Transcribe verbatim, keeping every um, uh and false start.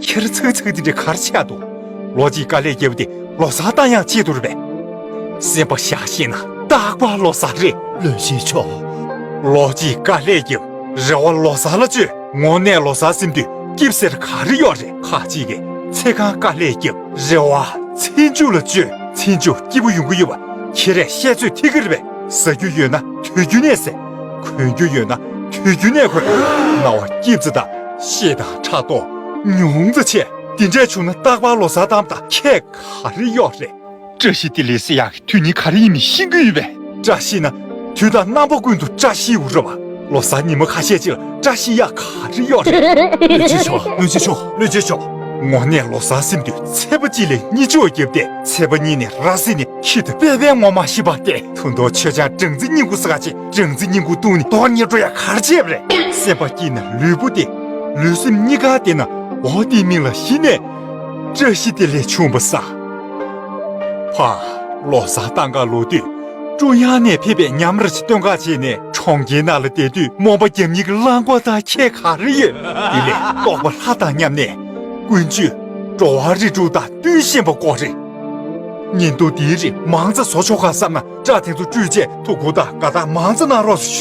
ཁྱེར་ཚག་ཚག་དེ་འདྲ་གར་ཆགས་འདུག་ལོ་གཅིག་དཀའ་ལས་བརྒྱབ་སྟེ་ལོ་གསར་བཏང་ཡག་ཆེད་དུ་རེད་པས། སེམས་པ་བཞག་ཤེས་ན་རྟག་པར་ལོ་གསར་རེད། བློན་ཆེན་མཆོག་ལོ་གཅིག་དཀའ་ལས་བརྒྱབ། རེ་བ་ལོ་གསར་ལ་བཅོལ། དངོས་གནས་ལོ་གསར་ཟིན་དུས་སྐྱིད་ཟེར་ག་རེ་ཡོད་རེད། ཁ་ཅིག་གིས་ཚེ་གང་དཀའ་ལས་བརྒྱབ། རེ་བ་ཚེ་མཇུག་ལ་བཅོལ། ཚེ་མཇུག་སྐྱིད་པོ་ཡོང་གི་ཡོད་པ་ཁྱེད་རས་བཤད་ཚོད་ཐིག་གི་རེད་པས། ཟ་རྒྱུ་ཡོད་ན་དུས་རྒྱུན་ནས་ཟས། གོན་རྒྱུ་ཡོད་ན་དུས་རྒྱུན་ནས་གོན། རྣ་བ་སྐྱིད་ཙི་དང་། ཤེད་དང་ཕྲག་དོག་ཉུང་ཙི་ཆེ། དེ་འདྲས་བྱུང་ན་རྟག་པར་ལོ་གསར་བཏང་བ་དང་ཁྱད་ག་རེ་ཡོད་རེད། བཀྲ་ཤིས་བདེ་ལེགས་ཟེར་ཡག་གི་དོན་སྙིང་ག་རེ་ཡིན་མིན་ཤེས་ཀྱི་ཡོད་པས། བཀྲ་ཤིས་ན་དུས་དང་རྣམ་པ་ཀུན་ཏུ་བཀྲ་ཤིས་འོ་རེད་པ། ལོ་གསར་ཉི་མ་ཁ་ཤས་ཅིག་ལ་བཀྲ་ཤིས་ཡག་ག་རེ་ཡོད་རེད། བློན་ཆེན་མཆོག་བློན་ཆེན་མཆོག་བློན་ཆེན་མཆོག་དངོས་གནས་ལོ་གསར་ཟིན་དུས་ཚེས་པ་གཅིག་ལ་གཉིད་ཅོག་བརྒྱབ་སྟེ་ཚེས་པ་གཉིས་ནས་ར་བཟི་ནས་ཁྱི་དེ་དཔེ་དཔེ་ངོ་མ་ཤེས་པ་སྟེ། ཐུན་ཐོག་ཆོས་ཆང་སྦྲང་རྩི་སྙིང་ཁུ་ཟ་ག་ཆེ། སྦྲང་རྩི་སྙིང་ཁུ་བཏུང་ནས་གཏོར་ཉེ་འགྲོ་ཡག་ག་རེ་བྱས་པ་རེད། སེམས་པ་སྐྱིད་ན་ལུས་པོ་བདེ། ལུས་སེམས་གཉིས་ཀ་བདེ་ན་འོ་དེའི་མིང་ལ་གཞི་ནས་བཀྲ་ཤིས་བདེ་ལེགས་བྱུང་བ་ས། ཕ། ལོ་གསར་བཏང་ག་ལོག་དུས་ཀྲུང་དབྱང་ནས་ཕེབས་པའི་ཉམས་ར་ཅིག་སྟོན་ག་བྱས་ནས་གྲོང་ཁྱེར་ནང་ལ་བསྡད་དུས་རྨོངས་པ་རྒྱབ་གཉིས་ཀྱི་རླངས་འཁོར་དང་ཁྱད་ག་རེ་ཡོད། དེ་ལས་རྟོགས་པ་ལྷ་དང་མཉམ་ནས་ཀུན་སྤྱོད་འགྲོ་བ་རིགས་དྲུག་དང་བསྟུན་ཤེས་པ་དགོས་རེད། ཉིན་ཐོ་འདིའི་རིགས་མང་ཙམ་བཟོ་ཆོག་ག་བསམ་ན་སྐྲ་དེ་ཚོ་བཀྲུས་རྗེས་ཐུགས་ཁུར་དང་དགའ་རྟགས་མང་ཙམ་གནང་རོགས་ཞུ།